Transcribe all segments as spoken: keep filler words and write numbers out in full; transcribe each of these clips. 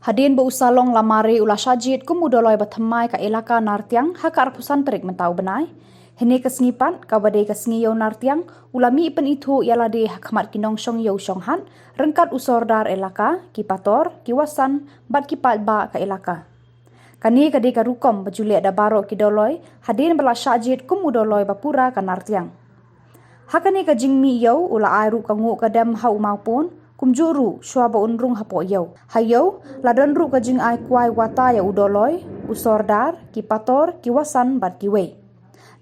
Hadien ba u Salong Lamare u la shah jied kum u Dolloi ba thymmai ka elaka Nartiang ha ka arphew san tarik mynta u bnai, hynne ka sngi pat, kaba dei ka sngi Ïew Nartiang, u la mih pynithuh ïa lade ha khmat ki nongshong ïew shong hat, ryngkat u sordar elaka, ki pator, ki wasan bad ki paidbah ka elaka. Kane ka dei ka rukom ba ju leh da baroh ki Dolloi hadien ba la shah jied kum u Dolloi ba pura ka Nartiang. Ha kane ka jingmih ïew u la ai ruh ka nguh ka dem ha u mawpun, kumjuh ruh shuwa ba un rung hapoh ïew. Ha ïew la don ruh ka jingai kwai wata ïa u Dolloi, u sordar, ki pator, ki wasan bad kiwei.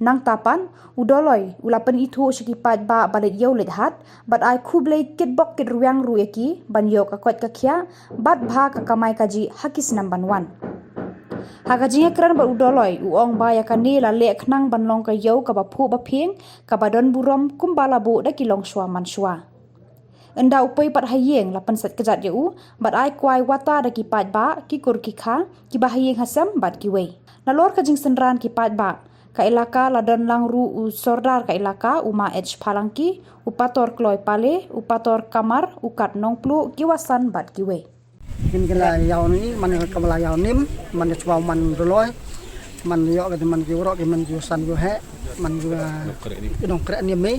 Nangta pat, u Dolloi u la pynithuh sha ki paidbah ba leit ïew leit hat bad ai khublei kitbok kitrwiang ruh ïa ki ban ïoh ka koit ka khiah bad bha ka kamai kajih ha ki snem ban wan. Ha ka jingïakren bad u Dolloi, u ong ba ïa kane la leh khnang ban long ka ïew kaba phuh ba phieng, kaba don burom kumba la buh da ki longshuwa manshuwa. Ynda u poi pat ha ïing, la pynset kjat ïa u bad ai kwai wata da ki paidbah, ki kur ki kha, kiba ha ïing ha sem bad kiwei. Nalor ka jingsynran ki paidbah ka elaka la don lang ruh u sordar ka elaka, u Ma H Phalangki, u pator Kloi Pale, u pator Kamar, u Kat Nongpluh, ki wasan bad kiwei. Kin ki la ïaw ni, man ka la ïaw nim, man ka chwa man Dolloi, man ïoh ka man ki urok, ki man ki wasan ki heh, man ki nongkrek nim ni,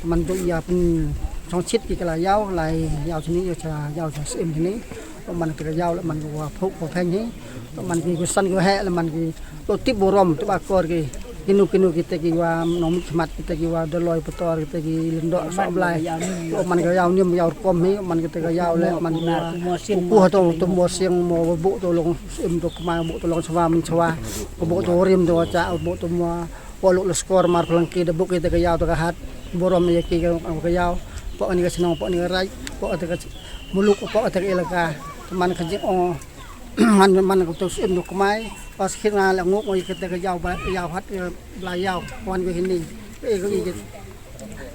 man tu ïa pynchong chit ki la ïaw, la ïaw chini, ïaw cha, ïaw cha sim chini. Man ka ïaw la man ki wa phuk wa pheng hi, man ki wasan ki heh la man ki to tip burom, to ba kor ki. Kinu kinu kita ki wa nongmihkhmat, kita ki wa Dolloi pator, kita ki Lyngdoh Sohblai. Ïa man ka ïaw nim ïaw rukom hi, man kita ka ïaw la man ki wa kuku ha to, to mo siang mo buh to long sim to kmai, buh to long swa man swa. Buh to rim to cha, buh to mo, buh luk leskor Mar Phalangki da buh kita ka ïaw to ka hat. Burom ïa ki ka ïaw. Pok ni ka chnong, pok ni ka raij, pok kita ka muluk, pok kita ka elaka. Man ka jingong man, man ka to sim to kmai. Pas khit nga la nguk ngi kita ka ïaw ba ïaw hat, eh, bla ïaw wan ka hini. Eh, ka ïa ka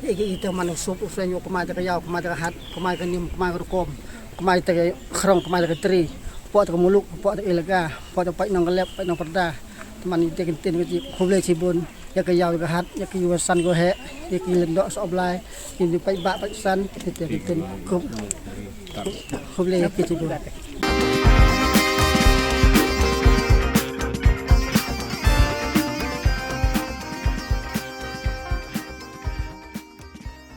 ïa ka ïa ka man ka sup u seng ïa kmai ta ka ïaw, kmai ta ka hat, kmai ka nim, kmai ka rukom, kmai ta ka khrong, kmai ta ka tri, pok ta ka muluk, pok ta ka elaka, pok ta paid nong ka lep, paid nong pyrda. Te man ïa ka tin ka ji khublei chibun ïa ka ïaw ka hat, ïa ka ïa wasan ka heh, ïa ka Lyngdoh Sohblai, ïa ka paid bah paid san, ïa ka tin khub khublei ïa ka chibun.